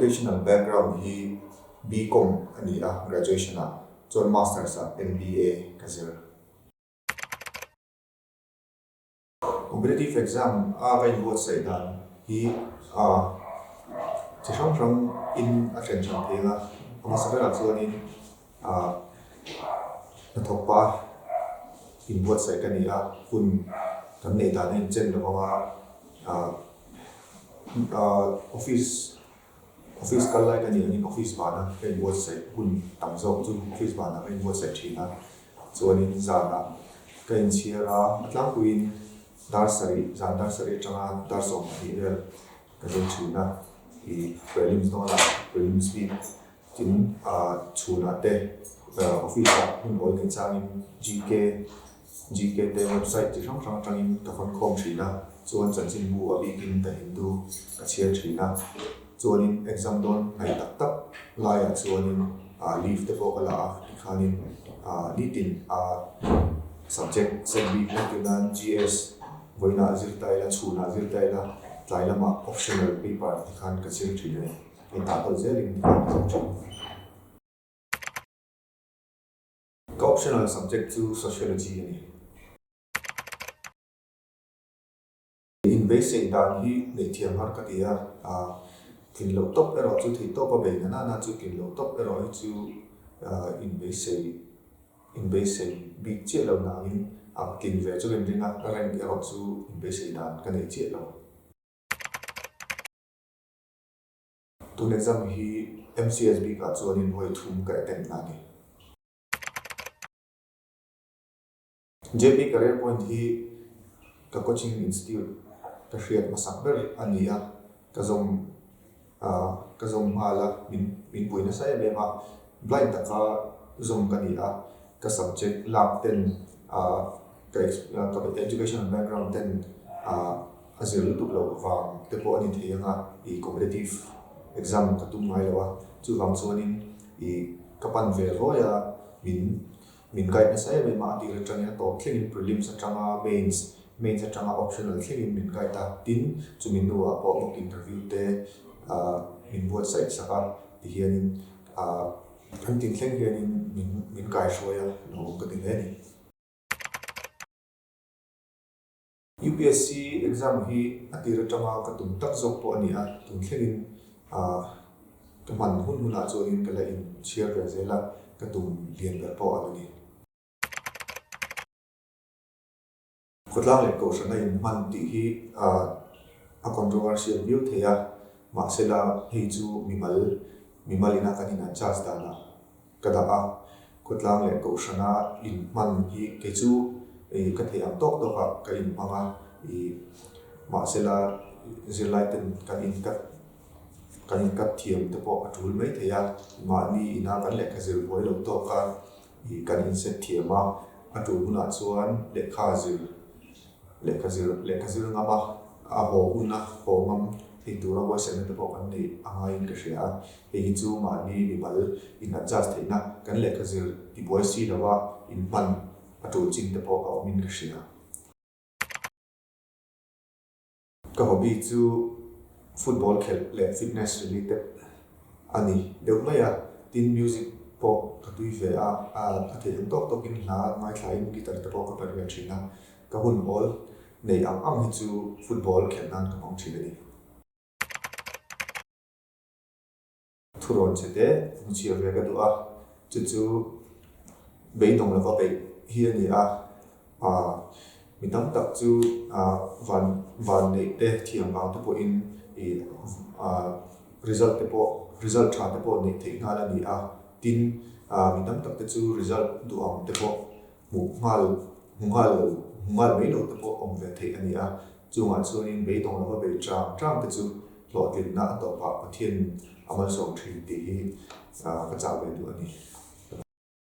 educational background hi BCom a ni a, graduation ah chuan masters ah MBA ka zir. Competitive exam a ka inbuatsaih dan hi chi hrang hrang in a thlen hran pheng a, a hmasa berah chuanin hnathawk pah inbuatsaih ka ni a, hun kan neih dan a inchen lo vang a, office Office kal lai ka nih angin office vana ka inbuatsaih hun tam zawk chu office vanah ka inbuatsaih thin a, chuanin zanah ka inchhiar a, a tlangpuiin dar sarih, zan dar sarih atanga dar 12 vel ka zir thin a, ih prelims dawnah prelims bik tin ah chhunah te office ah hun awl neih changin GK GK te website chi hrang hrang atangin ka hawn khawm thin a, chuan chanchinbu a bikin The Hindu ka chhiar thin a, chuanin exam dawn hnaih tak tak laiah chuanin ah leave te pawh ka la a, tikhanin ah nitin ah subject set bik entir nan GS vawiinah zir ta ila, chhunah zir ta ila, tlai lamah optional paper tikhan ka zir thin a ni, intah tawlh zelin tikhan ka zir thin. Ka optional subject chu Sociology a ni. Inbeisei dan hi neih thiam har ka ti a, tlin loh tawp erawh chu theih tawp a bei na nana chu tlin loh tawp erawh hi chu inbeisei inbeisei bik chiah lo nangin a tlin ve chu ka inring a, ka rank erawh chu inbeisei dan ka nei chiah lo. Tun exam hi MCS bikah chuanin vawi thum ka attempt na a ni. JP Career Point hi ka coaching institute ka hriat hmasak ber a ni a, ka zawm ka zawm nghal a, min min pui nasa em em a, blind taka zawm ka ni a, ka subject lak ten ka ka educational background ten a zir lutuk loh vang te pawh a ni thei ang a, ih competitive exam ka tum ngai lo a, chuvang chuanin ih ka pan ve ruai a, min min guide nasa em em a, a tir atangin a tawp thlengin prelims atanga mains, mains atanga optional thlengin min guide a, tin chumi hnuah pawh mock interview te ah min buatsaih sak a, tihianin ah an tin thleng hianin min min kaihruai a lo ka ti hle a ni. UPSC exam hi a tir atanga ka tum tak zawk pawh a ni a, tun thlengin ah ka hman hun hunah chuanin ka la inchhiar ve zel a, ka tum lian ber pawh a la ni. Khawtlang leh Kohhrana inhman tih hi ah a controversial viau thei a, mahsela hei chu mimal mimal ina kan in adjust danah Ka dah a, khawtlang leh kohhrana inhman hi kei chu ih ka theih ang tawk tawk ah ka inhmang a, ih mahsela zirlai ten kan inkat kan inkat thiam te pawh a tul mai thei a, mahni ina kan lehkha zir buai lo tawk a, ih kan inset thiam a, a tul hunah chuan lehkha zir Lehkha zir lehkha zir ngam a, a haw hun a haw ngam thei tura huaisenna te pawh kan neih a ngaiin ka hria a, hei hi chu mahni mimal in adjust theihna kan lehkha zir tibuai si lo a inhman a tul chin te pawh a awmin ka hria. Ka hobby chu football khelh leh fitness related a ni deuh mai a, tin music pawh ka tui ve a, a theih ang tawk tawkin hla ngaithlain guitar te pawh ka perh ve thin a, ka hun awl neih ang ang hi chu football khelh nan ka hmang thin a ni. Thurawn che te hmuchhiar ve ka duh a, chu chu beidawng lova beih hi a ni a, aah mi tam tak chu aah van van neih te thiam vang te pawhin ih aah result te pawh result tha te pawh neih theih nghal a ni a, tin aah mi tam tak te chu result duh ang te pawh hmuh nghal hmu nghal lo hmu nghal mai lo te pawh awm ve theih a ni a, chungah chuanin beidawng lova bei chang chang te chu hlawhtlinna a tawpah Pathian a malsawm thin tih hi ka chah ve duh a ni.